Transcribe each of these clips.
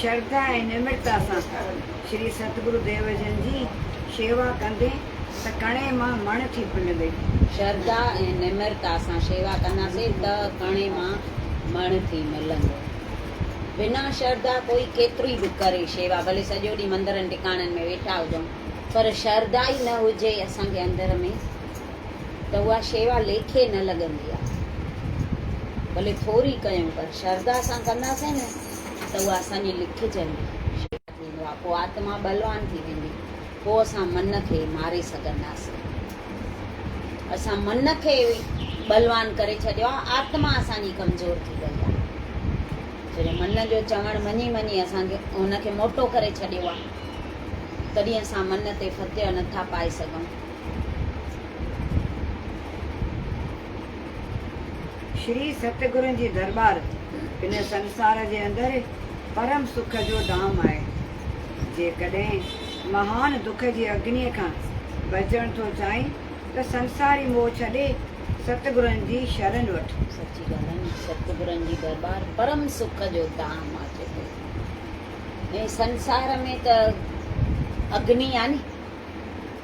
شرڌا ۽ نمرتا سان شري ستگرو ديو جن جي شيوا ڪندين ته ڪڻي مان مڻ ٿي ملندئي. شرڌا ۽ نمرتا سان شيوا ڪنداسين ته ڪڻي مان مڻ ٿي ملندو. بنا شرڌا ڪوئي ڪيتري به ڪري شيوا ڀلي سڄو ڏينهن مندرن ٽڪاڻن ۾ ويٺا هجون پر شرڌا ئي نه هجي اسان کي اندر ۾ ته اها شيوا ليکي نه لڳندي آهي. ڀلي ٿوري ڪيون پر شرڌا سان ڪنداسين نه ته اها اسان جي لکجندي. شيوا ٿيندو آهي پوء آتما ٻلوان ٿي ويندي پوء اسان من کي ماري سگهنداسين. اسان من کي ٻلوان ڪري ڇڏيو آهي آتما اسان جي ڪمزور ٿي وئي آهي. ڇو جو من جو چوڻ مڃي مڃي اسان کي ان کي موٽو ڪري ڇڏيو آهي. تڏهن اسان من تي فتح نٿا پائي سگهون. شري ستگرن جي درٻار هن سنسار جي اندر پرم سک جو ڌام آهي. جيڪڏهن مهان دک جي اگنيء کان بچڻ ٿو چاهين ته سنساري موهه ڇڏي ستگرن جي شرن وٺ. سچي ڳالهه آهي نه ستگرن جي درٻار پرم سک جو ڌام آهي چئي ٿو ۽ سنسار ۾ ته اگني آهي ني.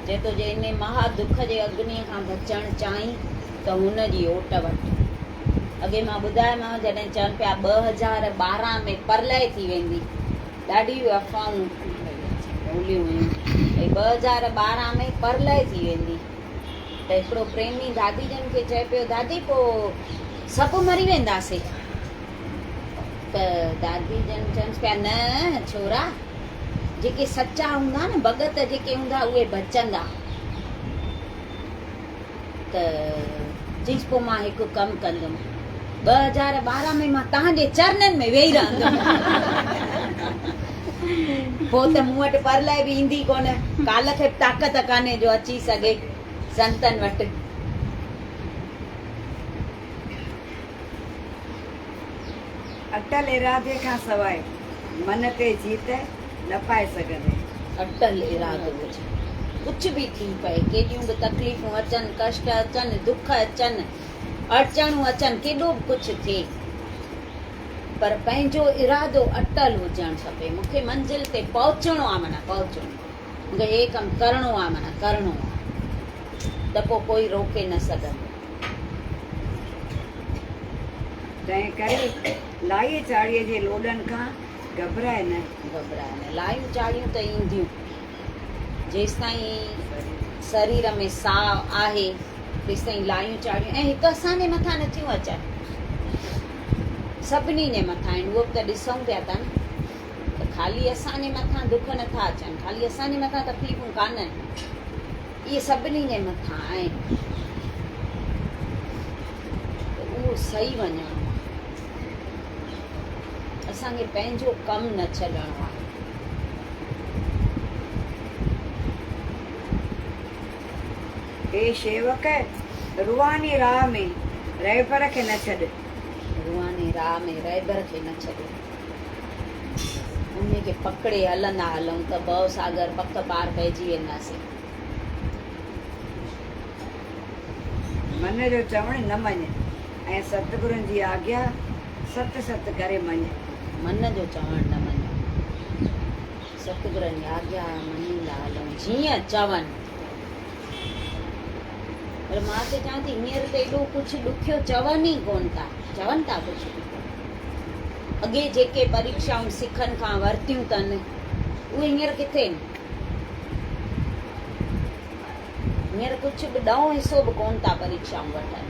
چئي ٿو جي انهي مها دک جي اگنيء کان بچڻ چاهين ته هن جي اوٽ وٺ. اڳي مان ٻڌايومانو جڏهن چون پيا 2012 ۾ پرلئه ٿي ويندي. ڏاڍيون افواهون هليون هيون ڀئي 2012 ۾ پرلئه ٿي ويندي ته هڪڙو پريمي دادي جن کي چئي پيو دادي پوء سڀ مري وينداسين ته دادي جن چونس پيا نه ڇورا جيڪي سچا هوندا نه ڀڳت جيڪي هوندا اهي بچندا ته چيس پوء مان هڪ ڪم ڪندم 2012 ۾ مان توهان جي چرنن ۾ ويهي رهندم پوء ته مون وٽ پرلئه به ايندي ڪونه ڪال کي به طاقت ڪانهي جو اچي سگهي سنتن وٽ. اٽل ارادي کان سواء من تي جيت نه پائي سگهندين. اٽل ارادو هجي. ڪجهه به ٿي پئي، ڪيڏيون به تڪليفون اچن، ڪشٽ اچن، دک اچن، اڙچڻون اچن، ڪيڏو به ڪجهه ٿئي، پر پنهنجو ارادو اٽل هجڻ کپي. مون کي منزل تي پهچڻو آ معنيٰ پهچڻو آ. مون کي هي ڪم ڪرڻو آ معنيٰ ڪرڻو آ. ته پوء ڪوئي روڪي نه سگهندو. تنهن ڪري لائيء چاڙهيء جي لوڏن کان گهٻراء نه. گهٻراء نه. لايون چاڙهيون ته اينديون. جيستائين سرير ۾ ساهه آهي، تيستائين لايون چاڙهيون ۽ هڪ اسان جي مٿان نٿيون اچن. سڀني جي مٿان آهن. اهو به ته ڏسون پيا ٿا نه ته خالي اسان جي مٿان دک نٿا اچن، خالي اسان جي مٿان تڪليفون ڪانهن. اهي سڀني جي مٿان آهن. ته اهو صحيح وڃڻو آهي. اسان کي پنهنجو ڪم نه ڇڏڻو آهي. اي شيوڪ! روحاني راهه ۾ رهبر کي نه ڇڏ. روحاني راهه ۾ رهبر کي نه ڇڏ. انهي کي پڪڙي هلندا هلون ته ڀؤ ساگر پڪ پار پئجي وينداسين. من جو چوڻ نه مڃ ۽ ستگرن جي آگيا ست ست ڪري مڃ. من جو چوڻ نه مڃ، ستگرن جي آگيا مڃيندا هلون، جيئن چون. پر مان ته چوان ٿي هينئر ته ايڏو ڪجهه ڏکيو چون ئي ڪونه ٿا، چون ٿا ڪجهه به ڪونه. اڳي جيڪي پريکشائون سکن کان ورتيون اٿن، اهي هينئر ڪٿي آهن؟ هينئر ڪجهه به ڏهون حصو به ڪونه ٿا پريکشائون وٺن.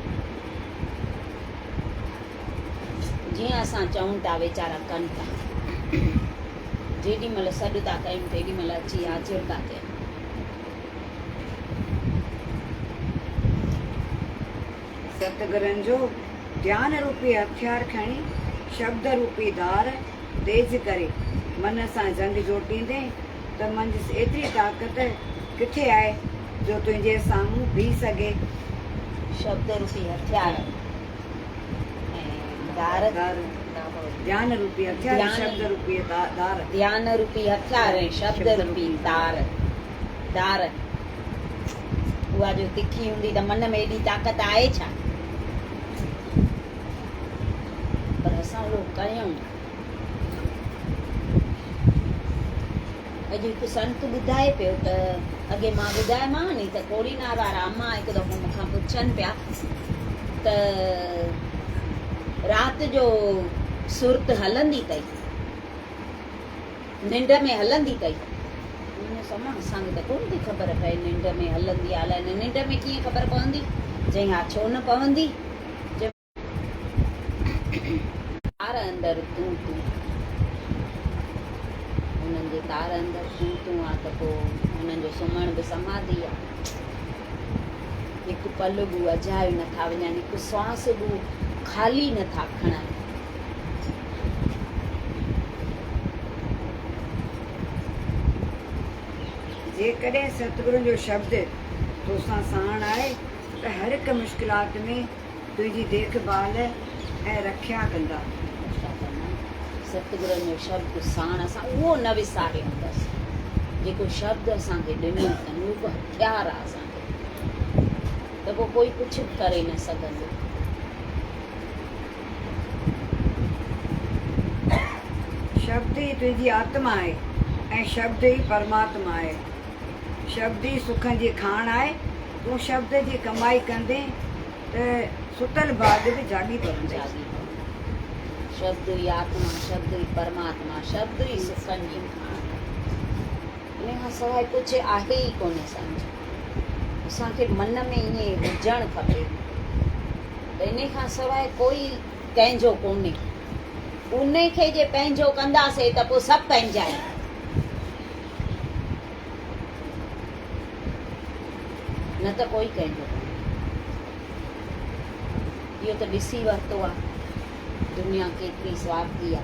جيئن اسان چئون ٿا ويچارا ڪن ٿا. جيڏي مهل سڏ ٿا ڪيون تيڏي مهل اچي حاضر ٿا ٿين. ستگرن جو ڌيان روپي هٿيار کڻي شبد روپي ڌار تيز ڪري من سان جنگ جوٽيندين ته منجهس ايتري طاقت ڪٿي آهي جو تنهنجي سامهون بيهي سگهي. شبد روپي هٿيار ۽ ڌار. ڌيان روپي هٿيار ۽ شبد روپي ڌار. ڌيان روپي هٿيار ۽ شبد روپي ڌار. ڌار اها جو تکي هوندي ته من ۾ ايڏي طاقت آهي ڇا؟ پر اسان اهو ڪيون. اڄ هڪ سنت ٻڌائي پيو ته اڳي مان ٻڌايومانو ني ته ڪوڙينار وارا اما هڪ دفعو مون کان پڇن پيا ته رات جو سرت هلندي اٿئي ننڊ ۾ هلندي اٿئي؟ مون چيس اما اسان کي ته ڪونه ٿي خبر پئي ننڊ ۾ هلندي آ الائي نه ننڊ ۾ ڪيئن خبر پوندي؟ چيائين ها ڇو نه پوندي؟ تار اندر تون تون انهن جي تار اندر تون تون آ ته پوء انهن جو سمهڻ به سماڌي آ. هڪ پل به اجايو نٿا وڃن، هڪ سواس به خالي نٿا کڻن. جيڪڏهن ستگرن جو شبد توسان ساڻ آهي ته هر هڪ مشڪلات ۾ تنهنجي ديک ڀال ۽ رکيا ڪندا. رکيا ڪندا. ستگرن جو شبد ساڻ اسان اهو نه وساريون بس جيڪو شبد اسان کي ڏنو اٿن اهو هڪ هٿيار آهي اسان کي ته پوء ڪوئي ڪجهه به ڪري نه سگهندو. شبد ئي تنهنجي آتما آهي ۽ شبد ئي پرماتما آهي. شبد ئي سکن جي کاڻ آهي. تون شبد جي ڪمائي ڪندين ته ستل ڀاڳ به جاڳي پوندئي. جاڳي پوندو. شبد ئي آتما، شبد ئي پرماتما، شبد ئي سکن جي کاڻ آهي. ان کان سواء ڪجهه آهي ئي ڪونه سمجهه. اسان کي من ۾ ائين هجڻ کپي ته ان کان سواء ڪوئي ڪنهن جو ڪونهي. ان کي جي پنهنجو ڪنداسين ته پوء سڀ پنهنجا آهن. نه ته ڪوئي ڪنهن جو ڪونهي. اهو ته ڏسي ورتو آ دنيا ڪيتري سوارٿي آ.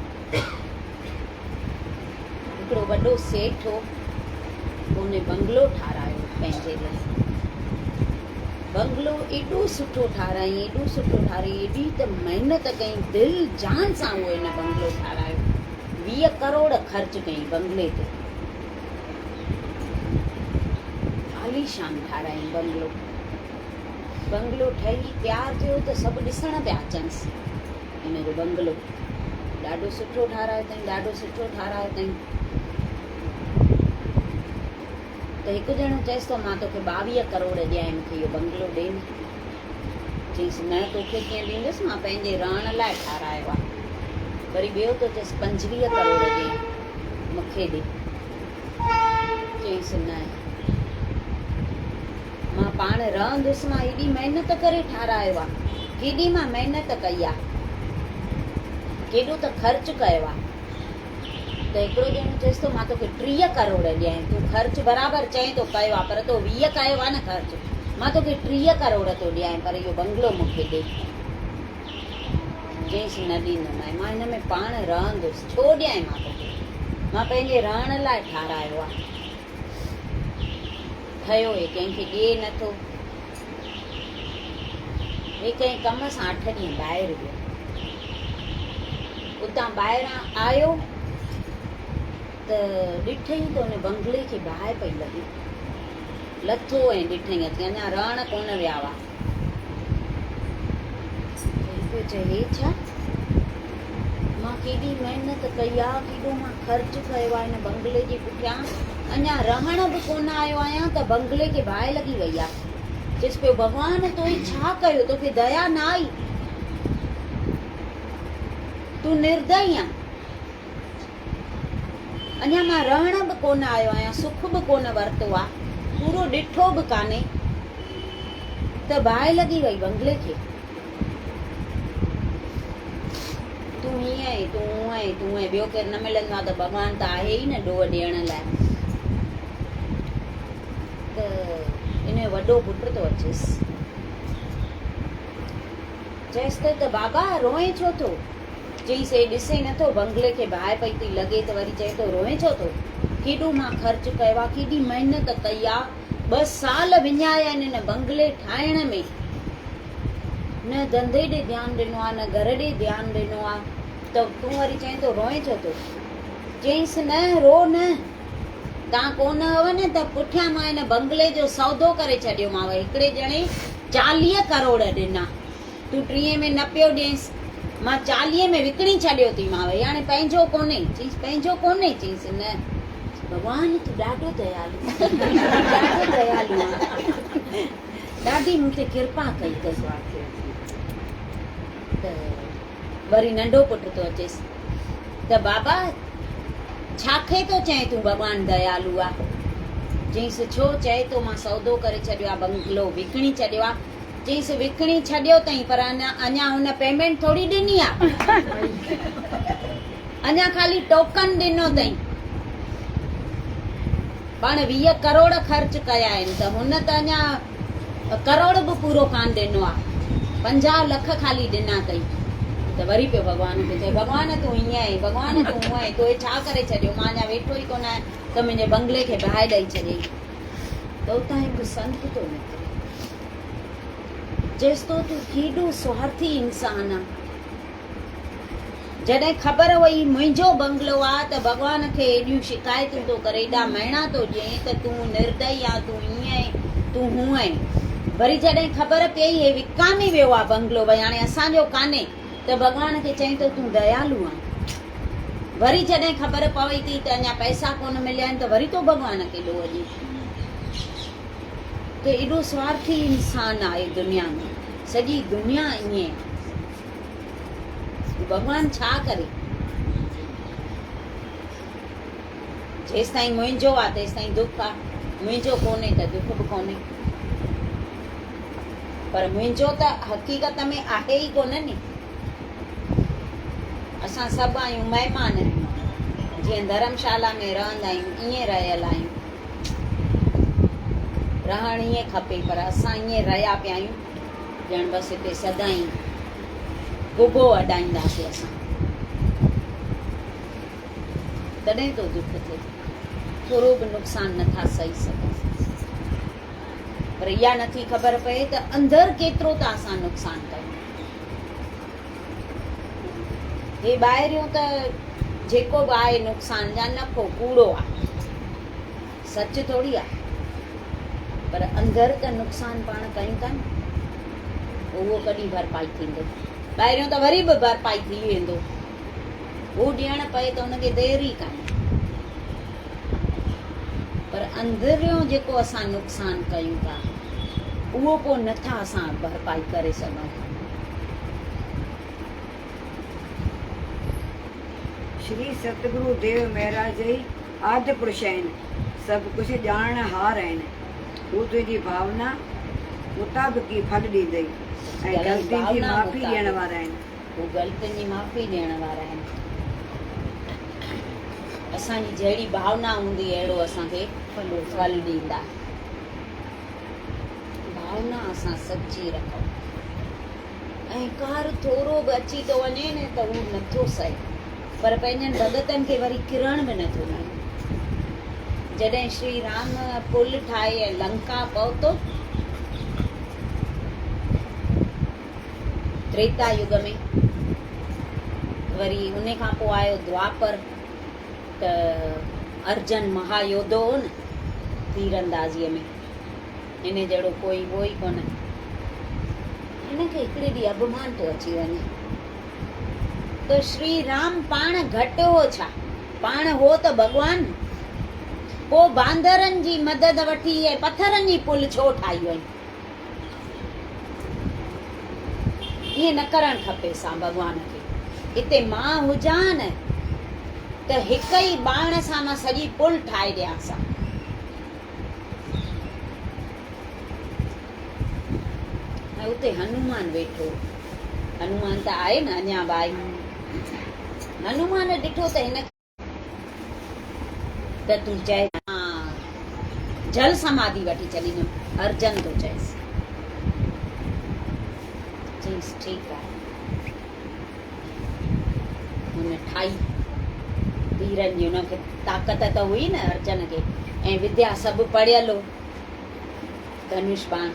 هڪڙو وڏو سيٺ هو، ان بنگلو ٺارايو پنهنجي لاء. بنگلو ايڏو سٺو ٺارايائين، ايڏو سٺو ٺارايائين، ايڏي ته محنت ڪيائين، دل جان سان اهو هن بنگلو ٺارايو. 20 ڪروڙ خرچ ڪيائين بنگلي تي. عاليشان ٺارايائين بنگلو. بنگلو ٺهي تيار ٿيو ته سڀ ڏسڻ پيا اچنس هن جو بنگلو. ڏاڍو سٺو ٺارايو اٿائين، ڏاڍو سٺو ٺارايو اٿائين. ته هڪ ڄڻو چيس ته مان توکي 22 ڪروڙ ڏيانء مون کي اهو بنگلو ڏي نه. چيس نه توکي ڪيئن ڏيندس مان پنهنجي رهڻ لاء ٺارايو آهي. وري ٻيو ٿو چيس 25 ڪروڙ ڏي مون کي ڏي. چيس نه مان پاڻ رهندس مان هيڏي محنت ڪري ٺارايو آهي. ڪيڏي مان محنت ڪئي آهي. ڪيڏو ته خرچ ڪيو آهي. ته هڪڙو ڄڻو چيس ٿو مان توکي 30 ڪروڙ ڏيانء تون خرچ برابر چئين ٿو ڪيو آ پر تو 20 ڪيو آ نه خرچ مان توکي 30 ڪروڙ ٿو ڏيانء پر اهو بنگلو مون کي ڏي. چيس نه ڏيندومانء مان هن ۾ پاڻ رهندس ڇو ڏيانء مان توکي مان پنهنجي رهڻ لاء ٺارايو آ. ٺهيو هي ڪنهن کي ڏئي نه ٿو. هي ڪنهن ڪم سان اٺ ڏينهن ٻاهر ويو. اتان ٻاهران آيو ته ڏٺئين ته ان بنگلي کي باهه پئي لڳي. لٿو ۽ ڏٺئين اچي اڃا رهڻ ڪونه ويا هئا. چئي پيو چئي هي ڇا؟ مان ڪيڏي محنت ڪئي آ، ڪيڏو مان خرچ ڪيو آ هن بنگلي جي پٺيان، اڃا رهڻ به ڪونه آيو آهيان ته بنگلي کي باهه لڳي وئي آ. چيس پيو ڀڳوان تو هي ڇا ڪيو، توکي ديا نه آئي؟ تون نردئي آن. اڃا مان رهڻ به ڪونه آيو آهيان، سک به ڪونه ورتو آ، پورو ڏٺو به ڪانهي ته باهه لڳي وئي بنگلي کي. تون هيئن آهين، تون هونئن آهين، تون هونئن آهين، ٻيو ڪير نه ملندو آ ته ڀڳوان ته آهي ئي نه ڏوهه ڏيڻ لاء. ته ان جو وڏو پٽ ٿو اچيس. چيس ٿو ته بابا روئين ڇو ٿو؟ چيس هي ڏسين نه ٿو بنگلي کي باهه پئي ٿي لڳي ته وري چئين ٿو روئين ڇو ٿو؟ ڪيڏو مان خرچ ڪيو آ، ڪيڏي محنت ڪئي آ، ٻه سال وڃايا آهن ان بنگلي ٺاهڻ ۾. نه ڌنڌي ڏي ڌيان ڏنو آ، نه گهر ڏي ڌيان ڏنو آ ته تون وري چئين ٿو روئين ڇو ٿو؟ چيس نه رو نه. تان ڪونه هئو نه ته پٺيان مان هن بنگلي جو سودو ڪري ڇڏيومانو. هڪڙي ڄڻي 40 ڪروڙ ڏنا. تون ٽيهين ۾ نه پيو ڏينس. مان 40 ۾ وڪڻي ڇڏيو ٿي مانو. هي هاڻي پنهنجو ڪونهي. چيس پنهنجو ڪونهي؟ چيس نه. ڀڳوان تون ڏاڍو ديالو ڏاڍو ديالو آهين ڏاڍي مون تي ڪرپا ڪئي اٿس. ته وري ننڍو پٽ ٿو اچيس ته بابا ڇا کي ٿو چئين تون ڀڳوان ديالو آ؟ چئينس ڇو؟ چئي ٿو مان سودو ڪري ڇڏيو آ بنگلو وڪڻي ڇڏيو آ. چئينس وڪڻي ڇڏيو اٿئي پر اڃا هن پيمينٽ ٿوري ڏني آ. اڃا خالي ٽوڪن ڏنو اٿئي. پاڻ 20 ڪروڙ خرچ ڪيا آهن ته هن ته اڃا ڪروڙ به پورو ڪانه ڏنو آ. 50 لک خالي ڏنا اٿئي. ته وري پيو ڀڳوان کي چئي ڀڳوان تون هيئن آهين، ڀڳوان تون هونئن آهين، تو هي ڇا ڪري ڇڏيو، مان اڃا ويٺو ئي ڪونه آهيان ته منهنجي بنگلي کي باهه ڏئي ڇڏيئي. ته اتان هڪ سنت ٿو نڪري. چيس ٿو تون ڪيڏو سوارٿي انسان آن. جڏهن خبر هئي منهنجو بنگلو آ ته ڀڳوان کي ايڏيون شڪايتون ٿو ڪري، ايڏا مهڻا ٿو ڏئين ته تون نردئي آن، تون هيئن آهين، تون هونئن آهين. وري جڏهن خبر پيئي هي وڪامي ويو آ بنگلو، ڀئي هاڻي اسان جو ڪانهي ته ڀڳوان کي چئين ٿو تون ديالو آن. وري جڏهن خبر پوي ٿي ته اڃا پئسا ڪونه مليا آهن ته وري ٿو ڀڳوان کي ڏوهه ڏئين. ته ايڏو سوارٿي انسان آهي دنيا ۾، سڄي دنيا ائين آهي. ڀڳوان ڇا ڪري؟ جيستائين منهنجو آ تيستائين دک آ، منهنجو ڪونهي ته دک به ڪونهي. پر منهنجو ته حقيقت ۾ آهي ئي ڪونه ني. اسان سڀ آهيون مهمان، جيئن ڌرمشالا ۾ رهندا آهيون ائين رهيل آهيون. رهڻ ائين کپي پر اسان ائين رهيا پيا آهيون ڄڻ بس هتي سدائين گهگهو اڏائينداسين اسان. تڏهن ٿو دک ٿئي. ٿورو به نقصان نٿا سهي سگهون. پر اها نٿي خبر پئي ته اندر ڪيترو ٿا اسان نقصان ڪيون. هي ٻاهريون ته جيڪو به آهي نقصان يا نفعو ڪوڙو آهي. سچ ٿوري آهي. پر اندر ته نقصان پاڻ ڪيون ٿا نه. اهو ڪڏهن ڀرپائي ٿيندو. ٻاهريون ته وري به ڀرپائي ٿي ويندو. هو ڏيڻ پئي ته ان کي دير ئي ڪانهي. پر اندريون جيڪو اسان نقصان ڪيون ٿا اهو پوء نه ٿا اسان ڀرپائي ڪري سگهون. شري ستگرو ديو مهراج ئي آد پرش آهن، سڀ ڪجهه ڄاڻڻ هار آهن. هو تنهنجي ڀاونا مطابق ئي ڦل ڏيندئي ۽ غلطين جي معافي ڏيڻ وارا آهن. هو غلطين جي معافي ڏيڻ وارا آهن. اسان جي جهڙي ڀاونا هوندي اهڙو اسان کي ڦل ڏيندا. ڀاونا اسان سچي رکون. اهنڪار ٿورو به اچي ٿو وڃي نه ته هو نٿو سهي. پر پنهنجن ڀڳتن کي وري ڪرڻ به نٿو ڏئي. جڏهن شري رام پل ٺاهي ۽ لنڪا پهتو. تريتا يگ ۾ وري ان کان پوء آيو دواپر ته ارجن مها يوڌو هو نه تير اندازيء ۾ ان جهڙو ڪوئي هو ئي ڪونه. هن کي هڪڙي ڏينهن اڀمان ٿو اچي وڃي ته شري رام پاڻ گهٽ هو ڇا؟ پاڻ هو ته ڀڳوان، پوء باندرن جي مدد وٺي ۽ پٿرن جي پل ڇو ٺاهي وئي؟ ائين نه ڪرڻ کپي سان ڀڳوان کي. هتي مان هجان نه ته هڪ ئي ٻاڻ سان مان سڄي پل ٺاهي ڏيانس ها. ۽ اتي هنومان ويٺو. هنومان ته آهي نه اڃا به آهي. هنومان ڏٺو ته هن ته تون چئه مان جل سماڌي وٺي ڇڏيندم. ارجن ٿو چئيس. چيس ٺيڪ آهي. هن ٺاهي تيرن جي هن کي طاقت ته هئي نه ارجن کي ۽ وديا سڀ پڙهيل هو ڌنوش ٻاڻ.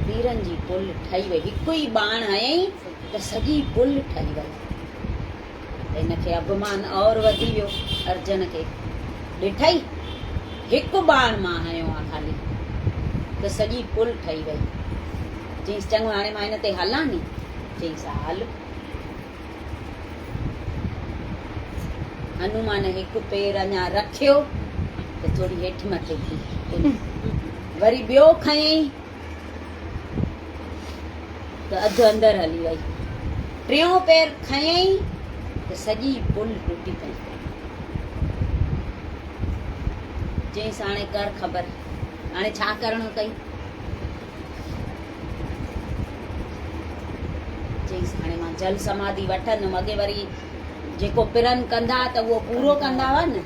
تيرن جي پل ٺهي وئي. هڪ ئي ٻاڻ هنيائين ته سڄي پل ٺهي وئي. ته هن کي اڀمان اور وڌي ويو ارجن کي. ڏٺئي هڪ ٻاڻ مان هنيو آ خالي ته سڄي پل ٺهي وئي. چيائينس چڱو هاڻي مان هن تي هلان ني؟ چيائينس ها هل. هنومان هڪ پير اڃا رکيو ته ٿوري هيٺ مٿي ٿي. وري ٻيو کنيائين ته اڌ اندر هلي وئي. ٽيون پير کنيائين ته سڄي پل ٽٽي پئي. چيائينس هاڻي ڪر خبر، هاڻي ڇا ڪرڻو اٿئي؟ چيائينس هاڻي مان جل سماڌي وٺندم. اڳي وري جيڪو پرن ڪندا ته اهو پورو ڪندا هئا نه.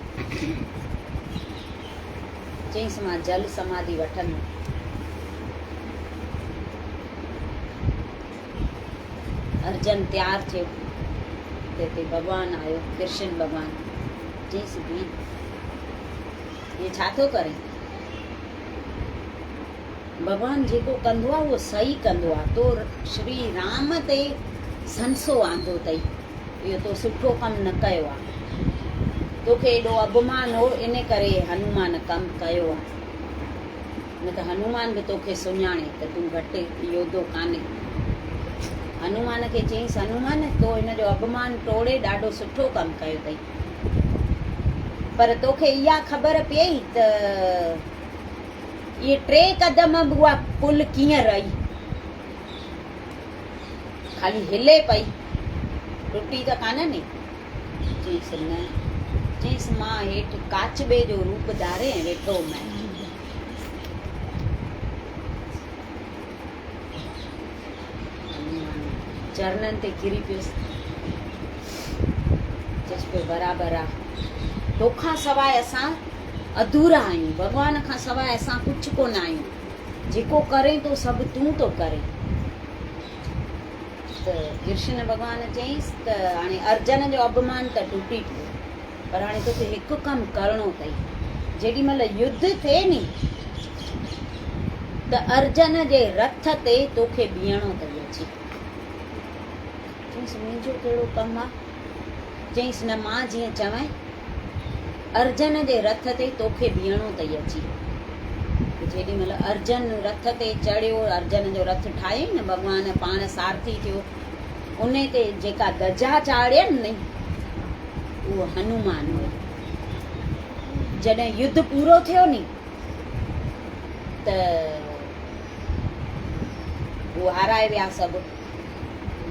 چيائينس مان جل سماڌي وٺندم. ارجن تيار ٿيو ته هتي ڀڳوان آيو، ڪرشن ڀڳوان. چيائينس ڀيم هي ڇا ٿو ڪرين؟ ڀڳوان جيڪو ڪندو آهي اهو صحيح ڪندو آهي. تو شري رام تي سنسو آندو اٿئي، اهو تو سٺو ڪم نه ڪيو آهي. توکي ايڏو اڀمان هو ان ڪري هنومان ڪم ڪيو آهي. نه ته هنومان به توکي سڃاڻي ته تون گهٽ يوڌو ڪانهين. هنومان کي چيائينس، هنومان! تو هن جو اڀمان ٽوڙي ڏاڍو سٺو ڪم ڪيو اٿئي. پر توکي اها خبر پيئي ته اهي ٽي قدم به اها پل ڪيئن رهي؟ خالي هلي پئي، ٽٽي ته ڪانه ني؟ چيس نه. چيس مان هيٺ ڪاچبي جو روپ ڌاري ۽ ويٺو هومانء. چرنن تي ڪري پيس. چيس پيو برابر آ. توکان سواء اسان اڌورا آهيون. ڀڳوان کان سواء اسان ڪجهه ڪونه آهيون. جيڪو ڪرين ٿو سڀ تون ٿو ڪرين. ته ڪرشن ڀڳوان چيس ته هاڻي ارجن جو اڀمان ته ٽٽي پيو پر هاڻي توکي هڪ ڪم ڪرڻو اٿئي. جيڏي مهل يڌ ٿئي ني ته ارجن جي رٿ تي توکي بيهڻو اٿئي اچي. چيس منهنجو ڪهڙو ڪم آ؟ چيس نه مان جيئن چوين ارجن جي رٿ تي توکي بيهڻو اٿئي اچي. جيڏي مهل ارجن رٿ تي چڙهيو، ارجن جو رٿ ٺاهيائين نه ڀڳوان پاڻ سارٿي ٿيو، انهي تي جيڪا دجا چاڙهين ني اهو هنومان هو. جڏهن يڌ پورو ٿيو ني ته هو هارائي ويا سڀ.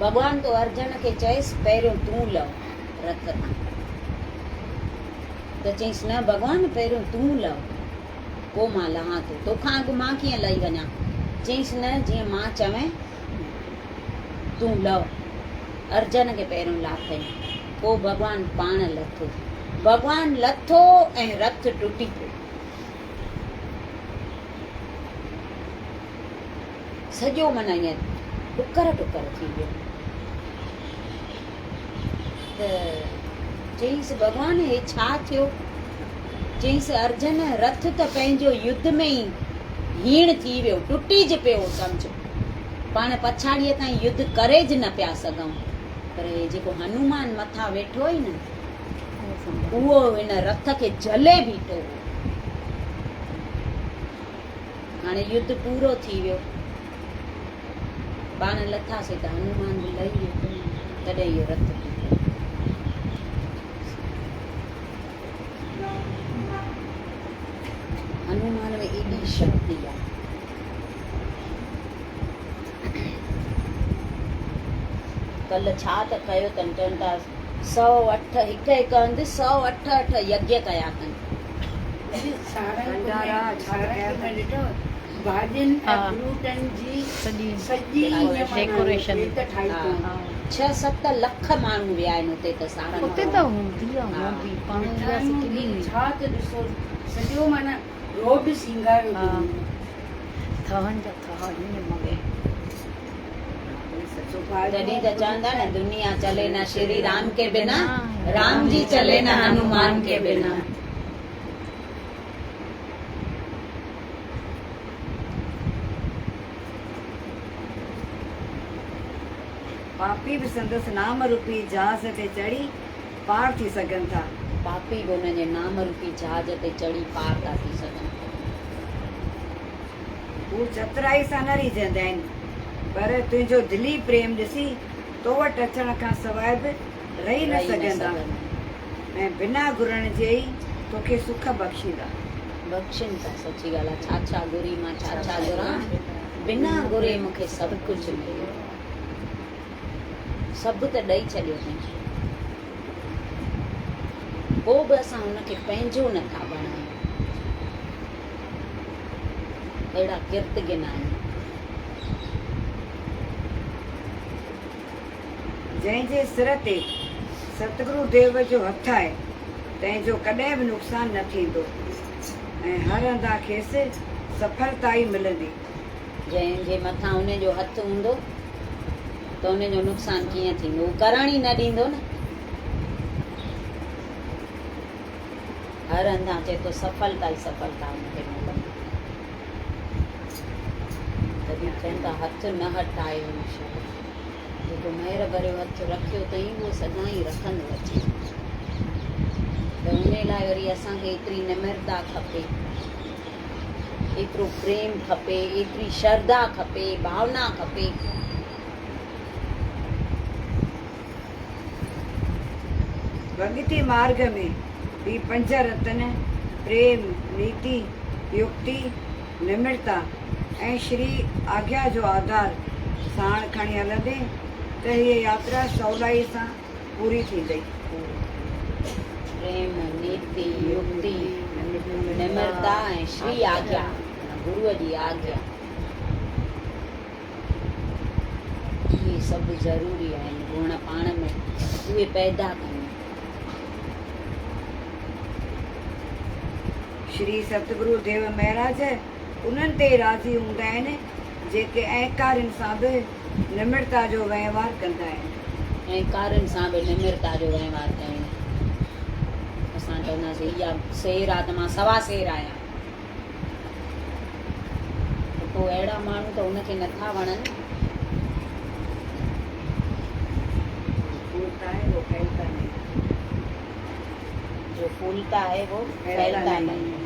ڀڳوان تو ارجن کي چيس پهريون تون لهه رٿ تان. ته چيس نه ڀڳوان پهريون تون لهه پوء مان لهان ٿو. توکان اڳ مان ڪيئن لهي وڃان. چيس نه جيئن مان چوين تون لهه. ارجن کي پهريون لاٿئين پوء ڀڳوان پاڻ لٿو. ڀڳوان لٿو ۽ رٿ ٽٽي پيو. سڄو معنيٰ ائين ٽڪر ٽڪر ٿي ويو. ته چيائينس ڀڳوان هي ڇا ٿيو؟ چيائينس ارجن رٿ ته پنهنجو يڌ ۾ ئي هيڻ ٿي ويو، ٽٽيج پيو سمجهه. پاڻ پڇاڙيء تائين يڌ ڪريج نه پيا سگهون. پر هي جيڪو هنومان مٿان ويٺو هئي نه، اهو هن رٿ کي جهلي بيٺو هو. هاڻي يڌ پورو ٿي ويو. پاڻ لٿاسين ته هنومان به لهي ويو. تڏهن اهو رٿ ٽٽو. هنومان ۾ ايڏي شڪتي آ. ڪلهه ڇا ته ڪيو اٿن، چون ٿا 108 هڪ هڪ هنڌ 108 اٺ يگيه ڪيا اٿن. ڇهه ست لک ماڻهو ويا آهن اتي ته سارنگ تڏهن ته چوندا نه دنيا چلي نه شري رام ڪي بنا، رام جي چلي نه هنومان ڪي بنا. پاپي به سندس نام روپي جهاز تي چڙهي پار ٿي سگهن ٿا. پاپي به ان جي نام روپي جهاز تي چڙهي پار ٿا ٿي سگهن. هو چترائي سان نه ريجهندا آهن، پر تنهنجو دلي پريم ڏسي تو وٽ اچڻ کان سواء به رهي نه سگهندا. ۽ بنا گهرڻ جي ئي توکي سک بخشيندا. بخشين ٿا. سچي ڳالهه آ، ڇا ڇا گهري مان ڇا ڇا گهران، بنا گهري مون کي سڀ ڪجهه مليو. سڀ ته ڏئي ڇڏيو اٿئين. پوء به اسان هن کي پنهنجو نه ٿا بڻايون. اهڙا ڪرتگن آهيون. جنهن جي سر تي ستگرو ديو جو هٿ آهي، تنهن جو ڪڏهن به نقصان نه ٿيندو ۽ هر هنڌان کيس سڦلتا ئي ملندي. جنهن جي مٿان ان جو هٿ هوندو ته ان جو نقصان ڪيئن ٿيندو؟ هو ڪرڻ ئي نه ڏيندو نه. هر هنڌان چئي ٿو سڦلتا ئي سڦلتا ان کي ملندي. تڏهن چون ٿا هٿ نه هٽايو ايشور. جيڪو مهر ڀريو هٿ رکيو اٿئين اهو سدائين رکندو اچي. ته انهي لاء وري اسان کي ايتري نمرتا کپي، ايترو پريم کپي، ايتري شرڌا کپي، ڀاونا کپي. ڀڳتي مارڳ ۾ هي پنج رتن، پريم، نيتي، يڪتي، نمرتا ۽ شري آگيا جو آڌار ساڻ کڻي هلندين ته هيء ياترا سولائيء سان پوري ٿيندئي. پريم، نيتي، يڪتي، نمرتا ۽ شري آگيا معنيٰ گروء جي آگيا. اهي سڀ ضروري آهن گڻ پاڻ ۾ اهي پيدا ڪيون. شري ستگرو ديو مهراج انهن تي ئي راضي هوندا آهن جيڪي اهنڪارين سان به نمرتا جو وهنوار ڪندا آهن. اهنڪارين سان به نمرتا جو وهنوار ڪيون. اسان چونداسين اها سير آ ته مان سوا سير آهيان. ته پوء اهڙا ماڻهو ته هن کي نٿا وڻن. ڦولتا هي وو ڦهلتا نهين. جو ڦولتا هي وو ڦهلتا نهين.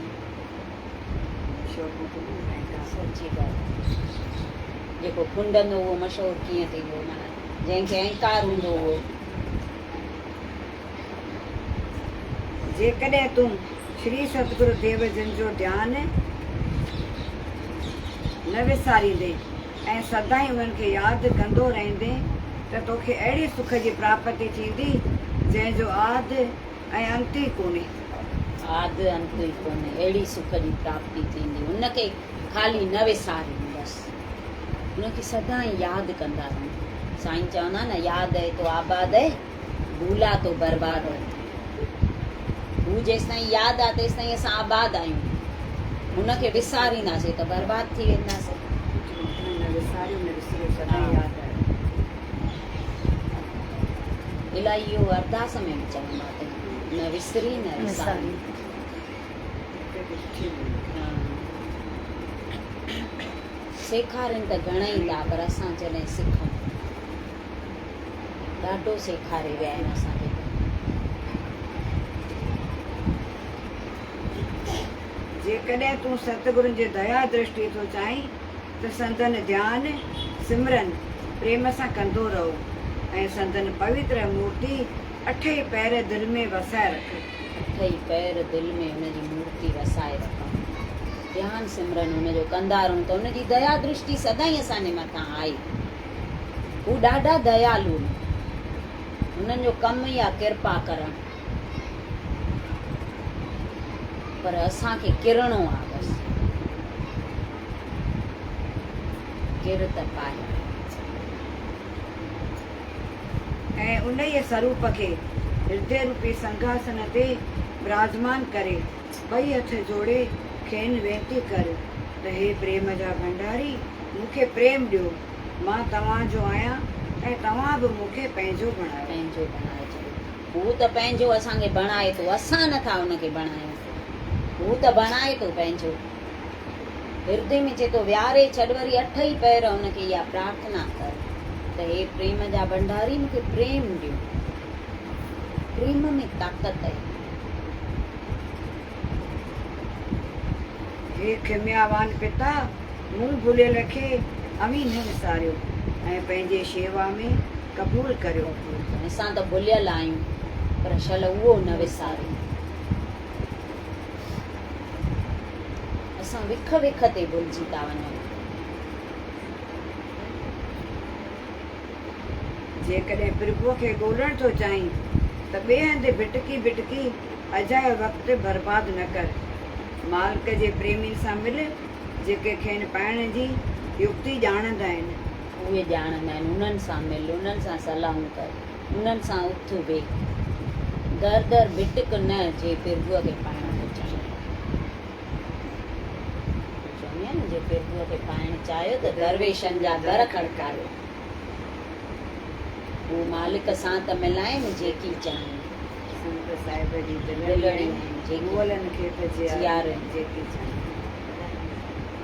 سچي ڳالهه جيڪو ڦنڊندو اهو مشهور ڪيئن ٿيندو معنيٰ جنهن کي اهنڪار هوندو اهو. جيڪڏهن تون شري ستگرو ديو جن جو ڌيان نه وساريندين ۽ سدائين انهن کي ياد ڪندو رهندين ته توکي اهڙي سک جي پراپتي ٿيندي جنهن جو آد ۽ انت ئي ڪونهي. آد انت ئي ڪونهي اهڙي سک جي پراپتي ٿيندي. ان کي خالي نه وساريون بس ان کي سدائين ياد ڪندا رهون. سائين چوندا نه ياد هي تو آباد هي. ڀولا تو برباد هي. هو جيستائين ياد آ تيستائين اسان آباد آهيون. هن کي وسارينداسين ته برباد ٿي وينداسين. نه وساريو نه وسريو سدائين ياد آهيو. الائي اهو ارداس ۾ به چوندا ته نه وسري نه وساري. سيکارين ته گهڻئي ٿا پر اسان جڏهن سکون. ڏاڍو سيکاري ويا آهن اسان کي ته. جيڪڏهن تون ستگرن جي ديا درشٽي ٿو چاهين ته سندن ڌيان، سمرن، پريم سان ڪندو رهو ۽ سندن پوتر مورتي اٺئي پهر دل ۾ وسائي رک. اٺئي پهر دل ۾ ان جي مورتي وسائي رکون. ڌيان سمرن ان جو ڪندا رهون ته ان جي ديا درشٽي سدائين اسان جي مٿان آهي. هو ڏاڍا ديالو آهن. هنن جو ڪم ئي آ ڪرپا ڪرڻ. پر اسان کي ڪرڻو آ بس. ڪر ته پائي. ۽ انهيء سروپ کي هردي روپي سنگهاسن تي براجمان ڪري، ٻئي هٿ جوڙي کين وينتي ڪر ته هي پريم جا ڀنڊاري! مون کي پريم ڏيو. مان توهان جو آهيان ۽ توهان به مون کي پنهنجو بڻايو. پنهنجو بڻائي ڇڏيو. هو ته پنهنجو اسان کي بڻائي ٿو، اسان نه ٿا ان کي بڻايون. هو ته بڻائي ٿو پنهنجو. هردي ۾ چئي ٿو ويهاري ڇڏ، وري اٺ ئي پهر ان کي اها پرارٿنا ڪر ته هي پريم جا ڀنڊاري مون کي پريم ڏيو. پريم ۾ طاقت آهي. هي کمياوان پتا! مون ڀليل کي اوهين نه وساريو ۽ پنهنجي شيوا ۾ قبول ڪريو. اسان ته ڀليل آهيون. پر شل اهو نه وساري. اسان وک وک تي ڀلجي ٿا وڃون. جيڪڏهن پرڀوء کي ڳولڻ ٿو چاهين ته ٻئي هنڌ ڀٽڪي ڀٽڪي اجايو وقت برباد نه ڪر. مالڪ جي پريمين سان مل، جيڪي کين پائڻ جي يڪتي ڄاڻندا آهن. اهي ڄاڻندا آهن، انهن سان مل، انهن سان صلاحون ڪر، انهن سان اٿ ويهه. در در ڀٽڪ نه، جي پرڀوء کي پائڻ ٿو چاهين. چوندي آهيان نه، جي پرڀوء کي پائڻ چاهيو ته درويشن جا در کڙڪايو. هو مالڪ سان ته ملائين، جيڪي چاهين. سنت صاحب جي دلڙي آهن، مئلن کي به جيارين، جيڪي چاهين.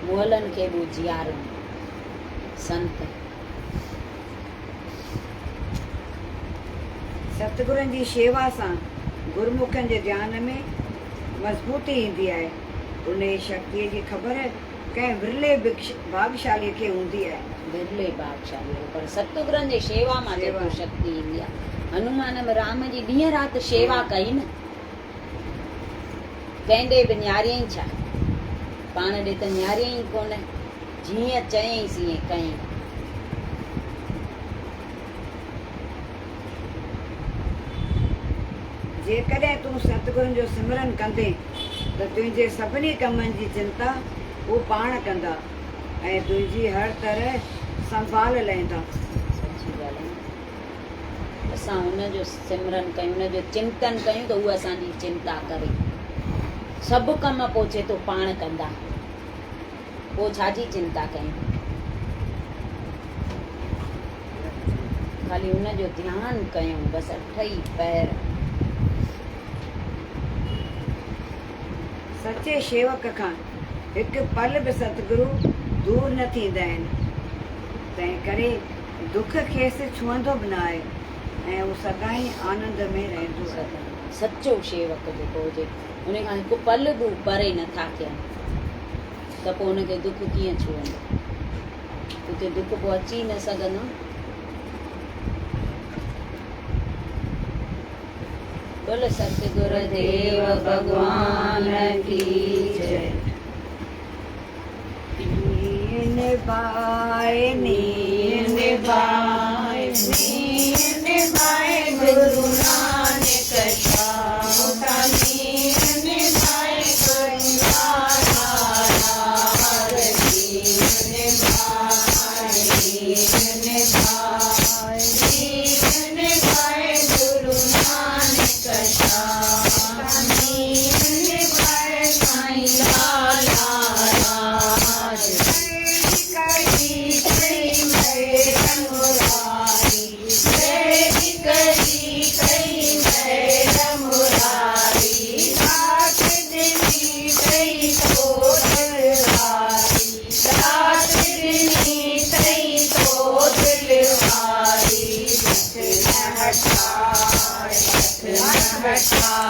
مئلن کي به جيارين، سنت. ستگرن جي شيوا سان گرمکن جي ڌيان ۾ مضبوطي ايندي آهي. انهيء شڪتيء جي خبر ڪنهن ورلي ڀاڳشاليء کي هوندي آهي. ورلي ڀاڳشاليء کي پر ستگرن جي شيوا مان جيڪو شڪتي ايندي آهي. هنومان به رام جي ڏينهن رات شيوا ڪئي نه. ڪنهن ڏي به نهاريائين ڇا؟ پاڻ ڏي ته نهاريائين ئي ڪونه. جيئن چيائينس ايئن ڪيائين. جيڪڏهن تون ستگرن جو سمرن ڪندين ته تنهنجي سڀني ڪمن جي چنتا هو پاڻ ڪندا ۽ تنهنجي هر طرح سنڀال لهندا. سچي ڳالهه آهي. اسان هن جو سمرن ڪيون، هن جو چنتن ڪيون ته هو اسان جي چنتا ڪري. سڀ ڪم پوء چئي ٿو پاڻ ڪندا. پوء ڇا جي چنتا ڪيون؟ خالي ان جو ڌيان ڪيون بس اٺ ئي پهر. سچي شيوڪ کان هڪ پل به ستگرو دور نه ٿيندا آهن، تنهن ڪري دک کيس ڇهندو به نه آهي ۽ هو سدائين آنند ۾ رهندو آهي. سچو شيوڪ جيڪو هجي، ان کان هڪ پل به هو پري نه ٿا ٿين ته پوء ان کي دک ڪيئن ڇهندو؟ اتي دک پوء اچي ئي نه سگهندو. بول ستگر ديو ڀڳوان ڪي جئي. نين نڀائي نين نڀائي نين نڀائي گرو نانڪ شاهه نين نڀائي سائين لالا راج نين نڀائي نين نڀائي نين نڀائي گرو نانڪ شاهه نين نڀائي سائين لالا راج ڪري ڪئي مهر مراري ڪري ڪئي مهر مراري ڏات ڏني ڪئي تو دلواري ڏات ڏني ڪئي تو دلواري هٿ نه هٽائي هٿ نه هٽائي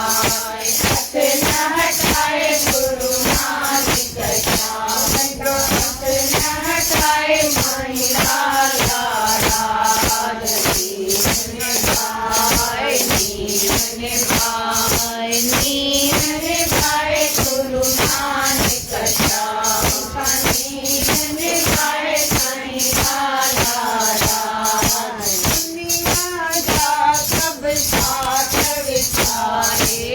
هٿ نه هٽائي گرو نانڪ شاهه جو هٿ نه هٽائي مائي لالا راج نين نڀائي نين نڀائي نين نڀائي گرو نانڪ شاهه نين نڀائي سائين لالا راج دنيا جا سڀ ساٿ وساري.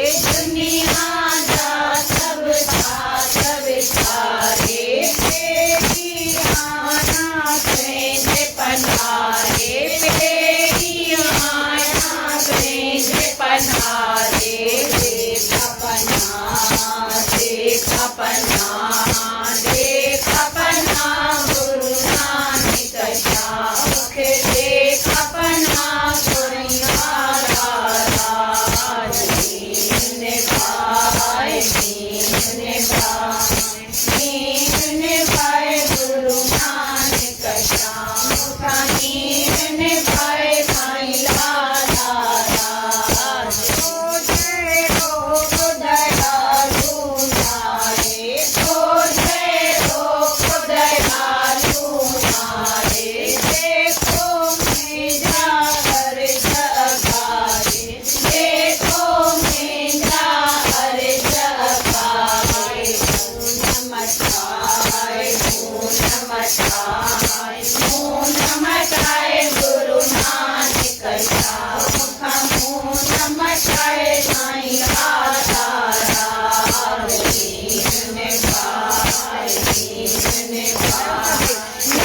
شاهه مون کان منهن نه مٽائي سائين داتا راز نينهن نڀائي نينهن نڀائي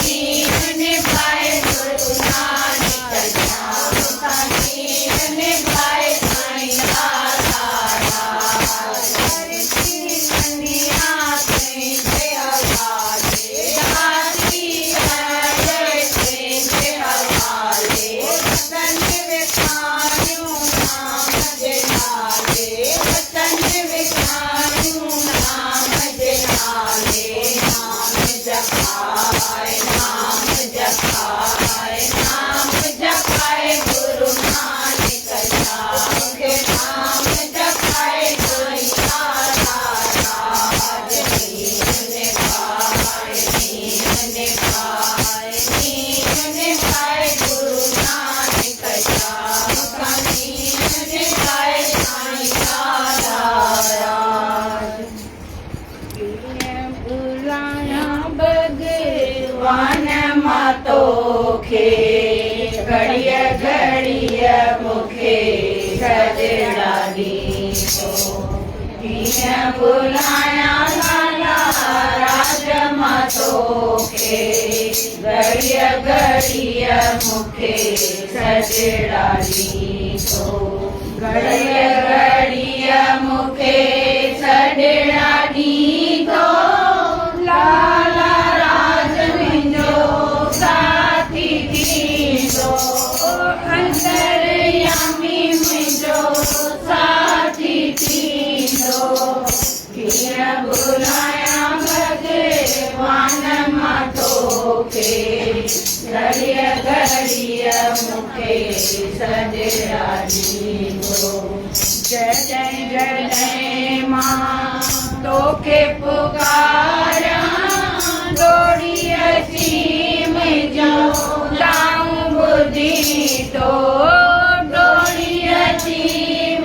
نينهن نڀائي گرو نانڪ شاهه مون کان نينهن نڀائي سائين داتا راز ڌرتي ڪنيا تنهنجي حوالي ڌاتي ارڙ تنهنجي حوالي وطن وساريون نام جي نالي وطن وساريون نام جي نالي نام جپائي نام جپائي نام جپائي گرو نانڪ شاهه مونکي نام جپائي سائين داتا راج نينهن نڀائي نينهن نڀائي نينهن نڀائي گرو نانڪ شاهه مونکان نينهن نڀائي سائين داتا راج. ڪيئن ڀلايان ڀڳوان مان توکي، گهڙيء گهڙيء مون کي سجدا ڏيندو. ڪيئن ڀلايان لالا راج مان توکي، گهڙيء گهڙيء مون کي سجدا ڏيندو. گهڙيء گهڙيء مون کي سڏڙا ڏيندو، لالا راج منهنجو ساٿي ٿيندو. انتريامي منهنجو ساٿي ٿيندو. ڪيئن ڀلايان ڀڳوان مان توکي، گهڙيء گهڙيء مون کي سڏڙا ڏيندو. جڏهن جڏهن مان توکي پڪاريان، ڊوڙي اچي منهنجون دانهون ٻڌين ٿو. ڊوڙي اچي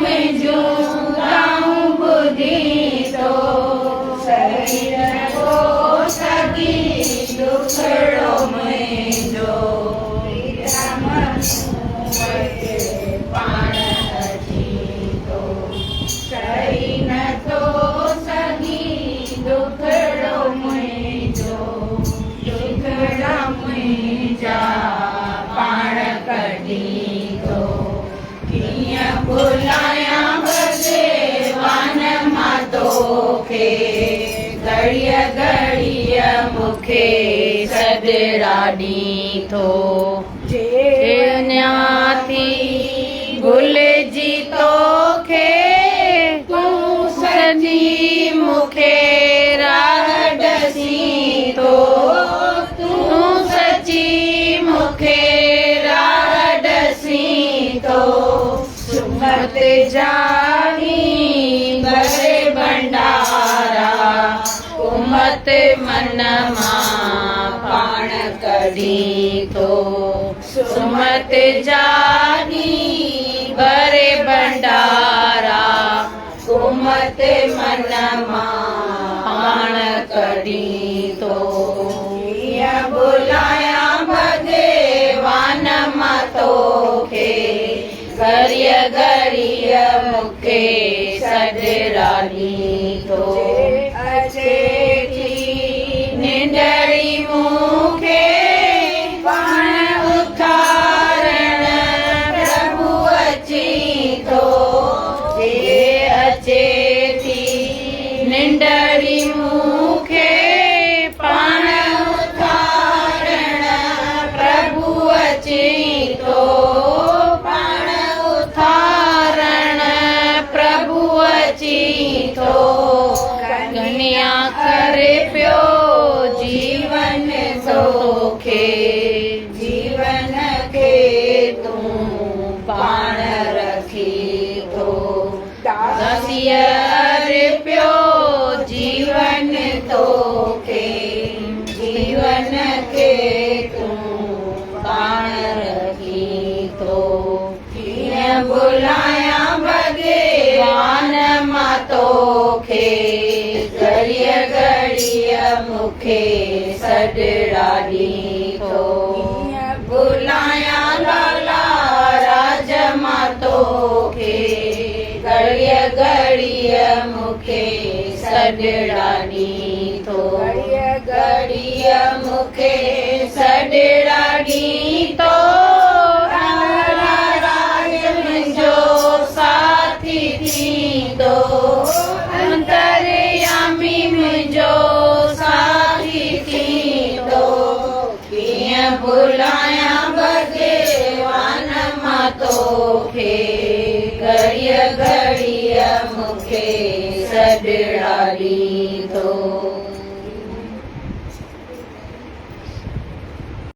منهنجون دانهون ٻڌين ٿو. سهي نه ڪو سگهي ڏکڙو منهنجو، پريتم تون وٽ پاڻ اچين ٿو. سهي نه ٿو سگهي ڏکڙو منهنجو، ڏکڙا منهنجا پاڻ ڪڍين ٿو. ڪيئن ڀلايان ڀڳوان مان توکي، گهڙيء گهڙيء مون کي سڏڙا ڏين ٿو. وڃان ٿي ڀلجي توکي، تون سچي مون کي راهه ڏسين ٿو. تون سچي مون کي راهه ڏسين ٿو. سمت جاني ڀري ڀنڊارا، امت من مان پاڻ ڪڍين ٿو. سمت جاني ڀري ڀنڊارا، امت من مان پاڻ ڪڍين ٿو. ڪيئن ڀلايان ڀڳوان مان توکي، گهڙيء گهڙيء مون کي سڏڙا ڏين ٿو. اچي ٿي ننڊڙي مون کي، پاڻ اٿارڻ پرڀو اچين ٿو. جي اچي ٿي ننڊڙي مون کي، پاڻ اٿارڻ پرڀو اچين ٿو. پاڻ اٿارڻ پرڀو اچين ٿو. ڪنيا ڪري پيو جيون توکي، جيون کي تون پاڻ رکين ٿو. داسيء ارپيو جيون توکي، جيون کي تون پاڻ رکين ٿو. ڪيئن ڀلايان ڀڳوان مان توکي، گهڙيء گهڙيء مون کي سڏڙا ڏين ٿو. ڪيئن ڀلايان لالا سڏڙا ڏين ٿو. گهڙيء گهڙيء مون کي سڏڙا ڏين ٿو. راڄ منهنجو ساٿي ٿيندو. انتريامي منهنجو ساٿي ٿيندو. ڪيئن ڀلايان ڀڳوان مان توکي. گهڙيء گهڙيء مون کي سڏڙا ڏين ٿو.